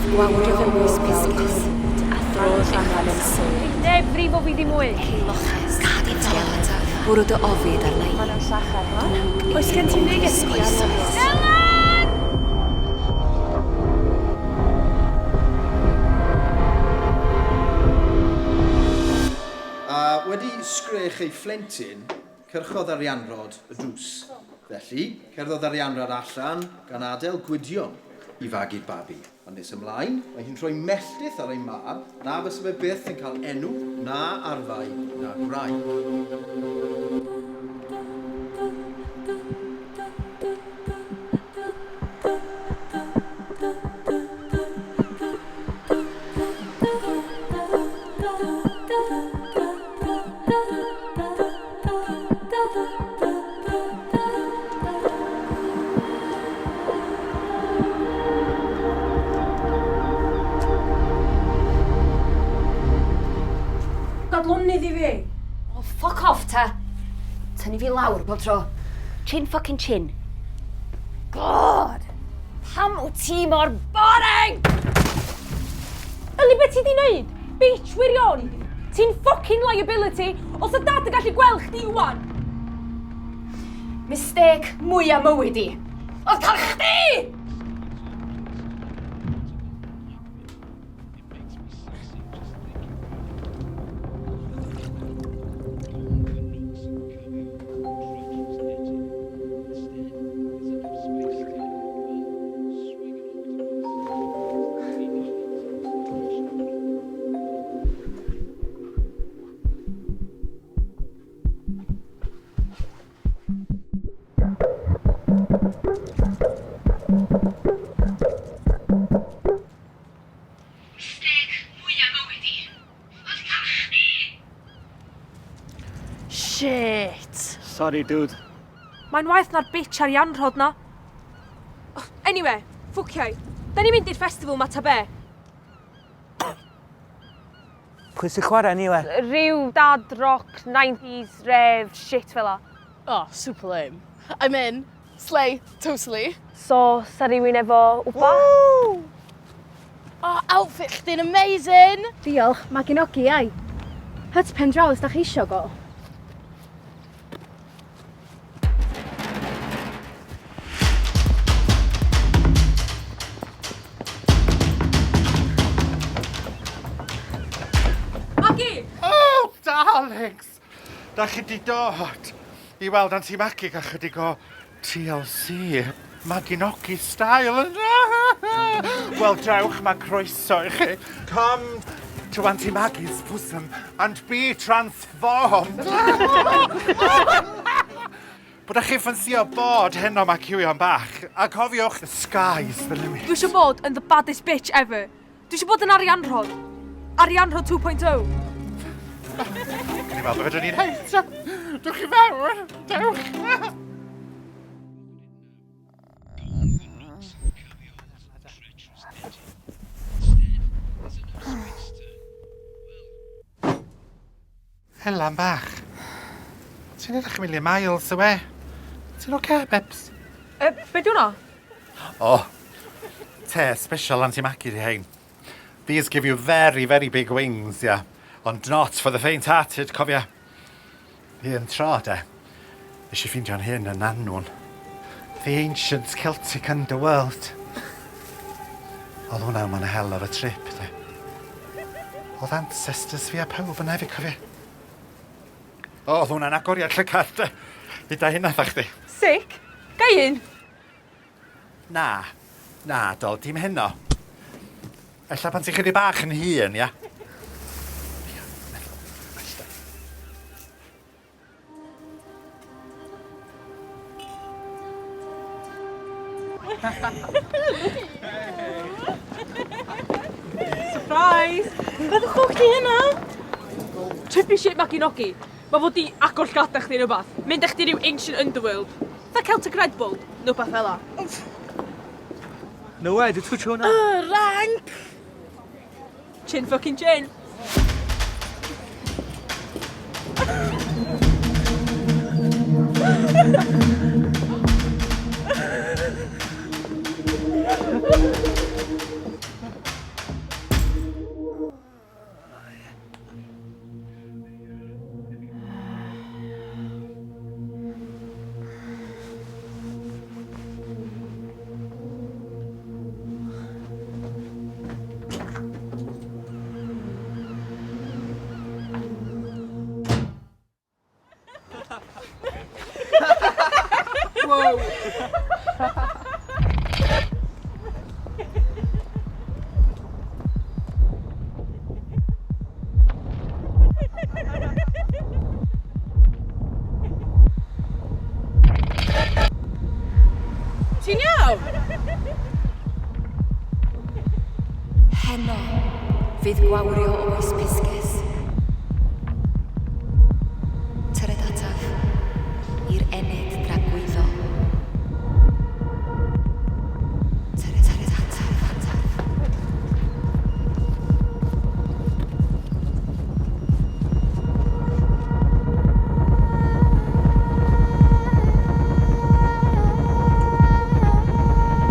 Gwawriodd y mwys pesgus a throdd uchel yn sêr. Bydd neb frifo fi ddim mwy. Ei loches Gad i Bwrw dy ofid arna i. Drwg Oes gen ti neges i fi ar ôl? Elen! A wedi sgrech ei phlentyn, cyrchodd Arianrhod y drws. Felly, cerddodd Arianrhod allan, gan adael Gwydion i fagu'r babi. Ond nes ymlaen, mae hi'n rhoi melltith ar ei mab na fysa fe byth yn cael enw, na arfau, na gwraig. Gad lonydd i fi! Oh, fuck off ta! Tynnu fi lawr bob tro. Chin fucking chin. God! Pam wyt ti mor boring? Yli, be ti di wneud? Bitch wirion! Ti'n fucking liability! Os y dad yn gallu gweld chdi wan! Mistake mwya mywyd i. Oedd cael chdi! Mistake mwya mywyd i. Oedd cael chdi! Shit! Sorry, dude. Mae'n waeth na'r bitch arianrhod na. Anyway, ffwciau. Da ni'n mynd i'r festival ma ta be? Pwy sy'n chwarae anyway? Rhyw dad rock, 90s, rave, shit fel 'a. Oh, super lame. I'm in. Slay, totally. So, sa rhywun efo wbath? Woo! Oh, outfit chdi'n amazing! Diolch, mae ginogi ai. Hut pen draw os da chi isio go. Magi! Oh, darlings! Da chi di dod i weld Anti Magi gael chydig o TLC. Maginogi style. Wel, dewch, mae croeso i chi. Come to Auntie Maggie's bosom and be transformed. Bod chi ffansio bod heno mae cywion bach. A cofiwch, the sky's the limit. Dwi eisiau bod yn the baddest bitch ever. Dwi eisiau bod yn Arianrhod. Arianrhod 2.0. Gwni weld beth fedrwn ni'n neud. Dewch i fewn. Dewch. Elan bach. Ti'n edrych a million miles away. Ti'n oce, okay, babes? E, be di hwnna? O, oh, te special Auntie Maggie di hein. These give you very, very big wings, yeah. Ond not for the faint-hearted, cofia. Un tro, de, nes i ffeindio'n hyn yn Annwn. The ancient Celtic underworld. Oedd hwnna yn hell of a trip, de. Oedd ancestors fi a pawb yna hefyd, cofia. O, oedd hwnna'n agoriad llygad, de. Hyd a hynna, dda chdi. Sick. Ga i un? Na. Na, dol, dim heno. Ella pan ti'n chydig bach yn hŷn, ia? Surprise! Be the ffwc di hynna? Trippy shit Maginogi. Mae fod i agor llgada chdi neu wbath. Mynd â chdi ryw ancient underworld. Fatha Celtic Red Bull, neu wbath fel 'a. No way, dwi twtio hwnna. Y rank! Chin fucking chin. Wow! Ti'n iawn? Heno fydd gwawrio oes Pisces. Tyred ataf i'r ennyd dragwyddol. Tyred, tyred ataf, ataf.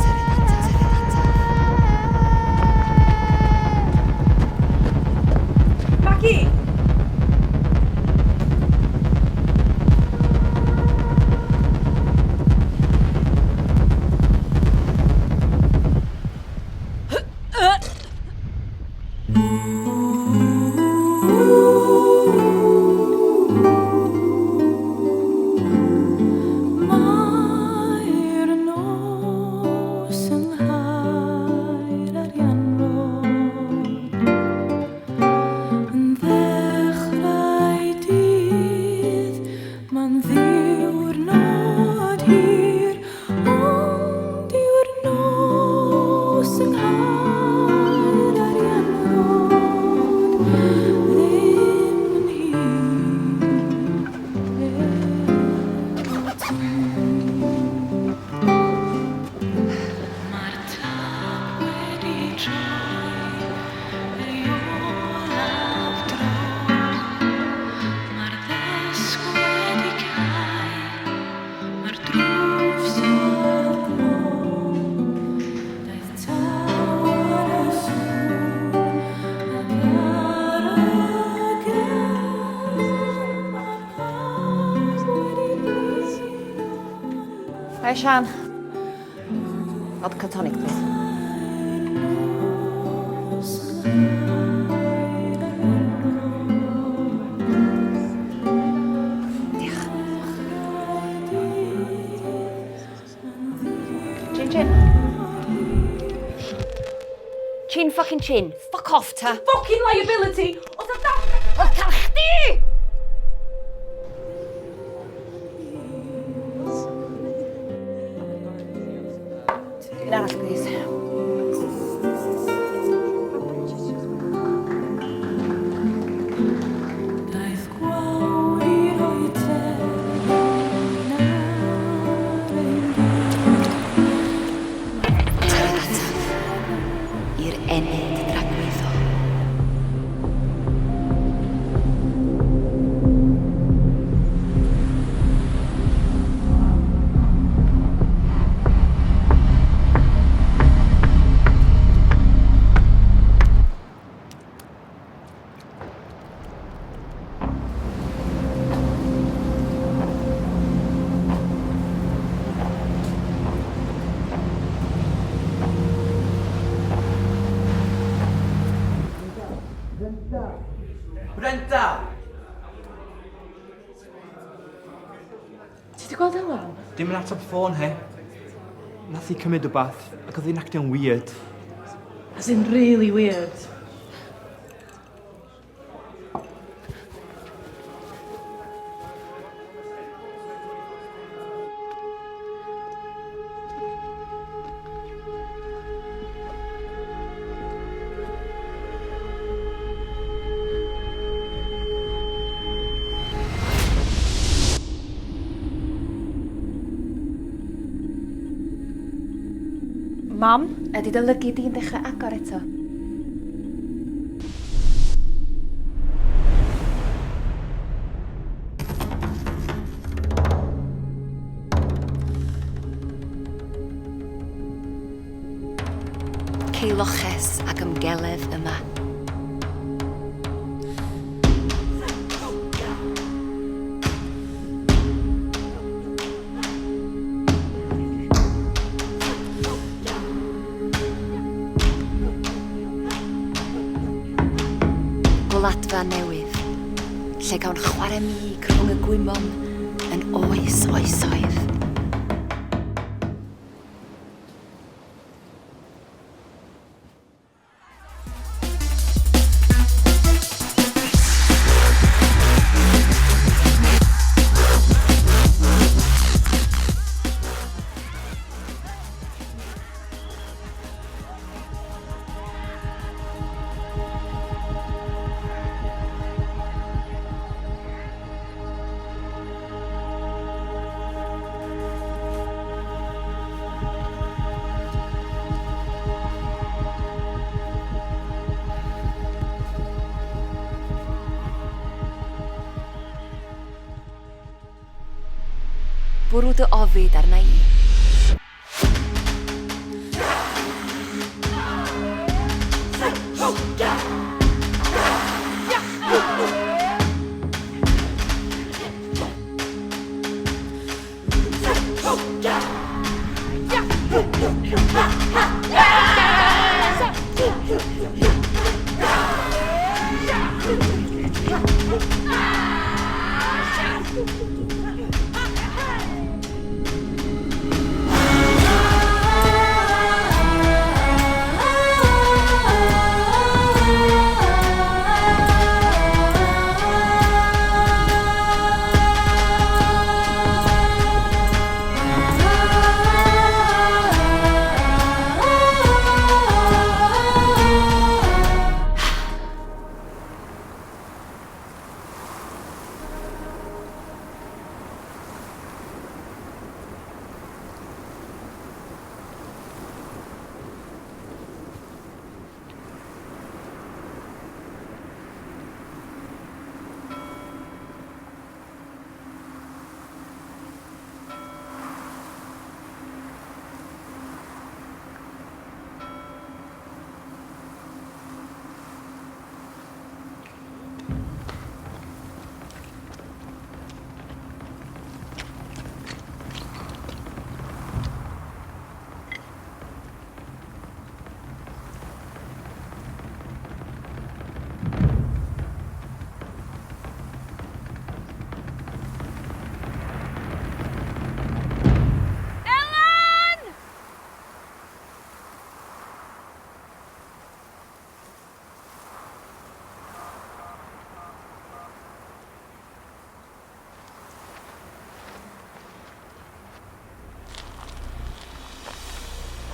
Tyred ataf, tyred ataf. Maggie! Mae'r nos yng Nghaer Arianrhod Yn ddechrau dydd, mae'n ddiwrnod hir, Ond yw'r nos yng Nghaer Arianrhod ddim yn hir. Mae'r tap wedi troi ei olaf dro. Mae'r ddesg wedi cau, mae'r drws ar glo. Daeth taw ar y sŵn ac ar y gân. Mae pawb wedi blino'n Hi, Sian. Vodka tonic, please. Diolch. Chin chin. Chin fucking chin. Fuck off, ta. Fucking liability! Os na dal... Oedd cael chdi! Un arall, please. Daeth gwawr i roi telyn ar ein Tyred ataf i'r ennyd dragwyddol. Brenda! Ti 'di gweld Elan? Dim yn ateb ffôn hi. Nath hi cymryd wbath ac oedd hi'n actio'n weird. As in really weird. Mam, ydy dy lygu di'n dechrau agor eto? Ceiloches ac ymgeledd yma. Gwladfa newydd, lle gawn chwarae mig rhwng y gwymon yn oes oesoedd. Bwrw dy ofid arna i.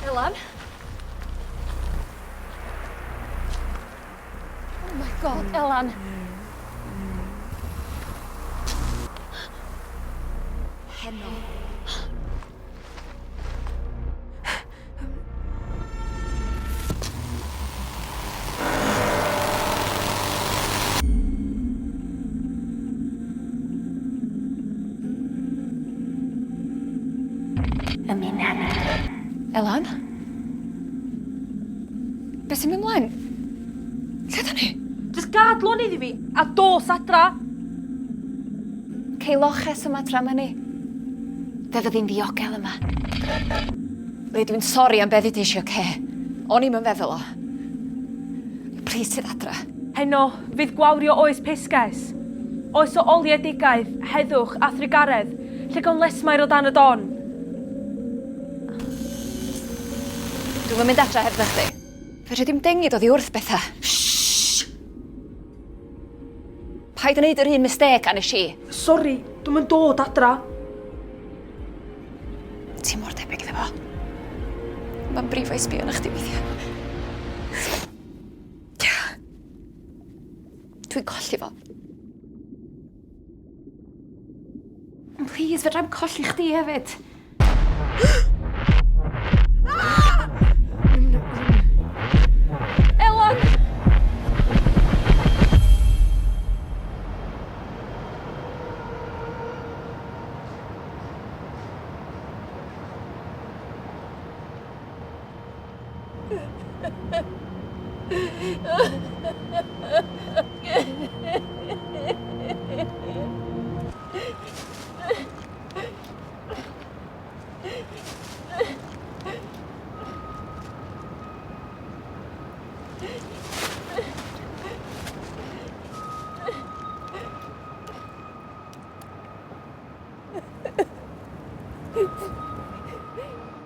Elan? Oh my God, Elan. Heno. Ymuna ni. Elan? Be sy'n mynd mlaen? Lle da ni? Jyst gad lonydd i fi a dos adra. Cei loches yma tra ma ni. Fe fyddi'n ddiogel yma. Le, dwi'n sori am be ddudes i, oce? O'n i'm yn feddwl o. Plîs tyd adra. Heno, fydd gwawrio oes Pisces. Oes o oliedigaeth, heddwch a thrugaredd, lle gawn lesmair o dan y don. Dwi'm yn mynd adra hebdda chdi. Fedri di'm dengid oddi wrth betha. Shh! Paid â neud yr un mistêc a nes i. Sori, dwi'm yn dod adra. Ti mor debyg iddo fo. Mae'n brifo i sbio arna chdi weithia. Dwi'n colli fo. Please, fedrai'm colli chdi hefyd. Elan!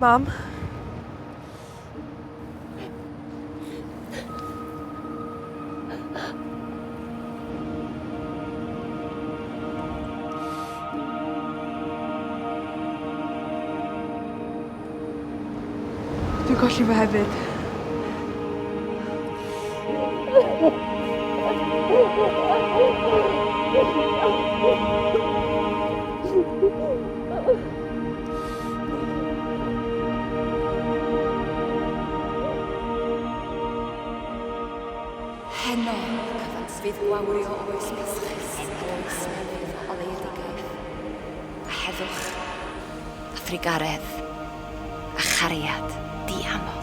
Mam? Dwi'n colli fo hefyd. Heno, cyfan fydd gwawrio oes Pesches, oes newydd o oleuedigaeth, a heddwch. thrugaredd a chariad diamod.